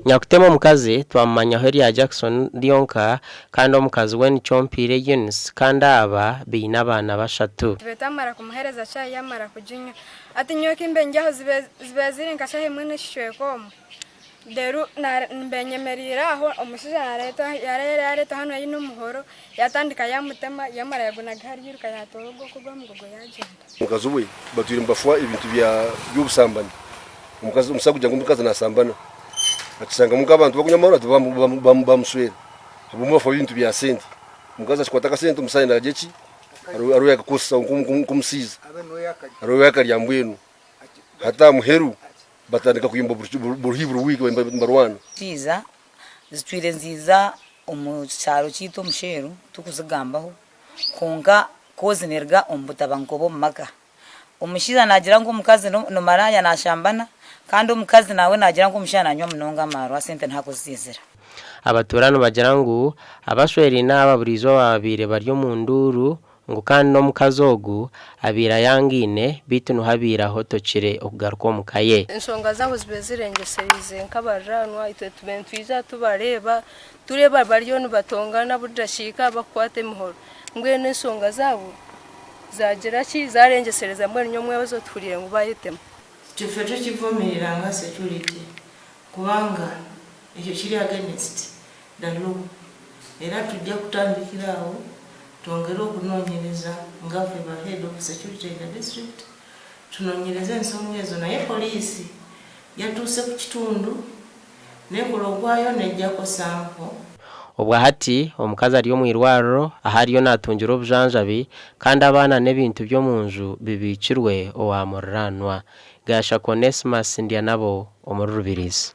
Nyakutema omukazi twamumanyaho erya Jackson ryonka kandi omukazi we ni Kyompiire Eunice kandi aba baine abaana bashatu. Tube twamara kumuhereza chai yamara kuginywa ati nyowe kimbe ndi aho zibe zibe ziri nka shaaha emwe n'ekicweka omwe reero mbe nyemereire aho omushaija yareetwa yareetwa hanu aine omuhoro yatandika yamutema yamara yagunaga hariya yairuka yatoora ogwo ogwa mugogo yagyenda. Omukazi we batwire nibafwa ebintu by'obushambani. Omukazi omusaija kugira ngu omukazi naashambana akishangamu nk'abantu bakunywa amaarwa ati bamushwera. Abamwe bafa ebintu bya sente. Omukazi akikwata akasente omusaija naarya ki? Ariho yakakozesa nk'omushaija. Ariho yakarya mbwenu. Hati aha muheru batandika kuyomba buri buri wiiki nibarwana. Nziza zitwire nziza omu kyaro kyaitu omusheeru tikuzigambaho kwonka kozi neruga omu butabanguko bw'omu maka. Omushaija naagira ngu omukazi ni maraaya naashambana kandi omukazi naawe naagira ngu omushaija naanywa munonga amaarwa sente niho arikuziizira. Abatuura nibagira ngu abashweraine aba buri-izooba babaire bari omu nduuru ngu kandi n'omukazi ogu abaire ayangaine beitu niho abaire ahotokire okugaruka omu ka ye. Enshonga zaabo zibe zirengyesereize nk'abariraanwa itwe tube nitwija tubareeba, tureeba bariyo nibatongana buri dakiika bakukwata emihoro. Mbwenu enshonga zaabo zaagira ki, zaarengyesereza mbwenu nyomwebazo tuhuriire ngu baayetema. Itwe tukivumirira nga security kubanga ekyo kiri against the law era tujja kutandikira awo twongere okunonyereza nga ffe ba head of security in the district tunonyereze ensonga ezo naye police yatuuse kukitundu nekola ogwayo nejjako sample. Obwa hati omukazi ari omu irwariro ahu ariyo natungira obujanjabi kandi abaana n'ebintu by'omunju bibiikirwe owa muriraanwa. Gashaka Onesmus Ndyanabo omuri Rubirizi.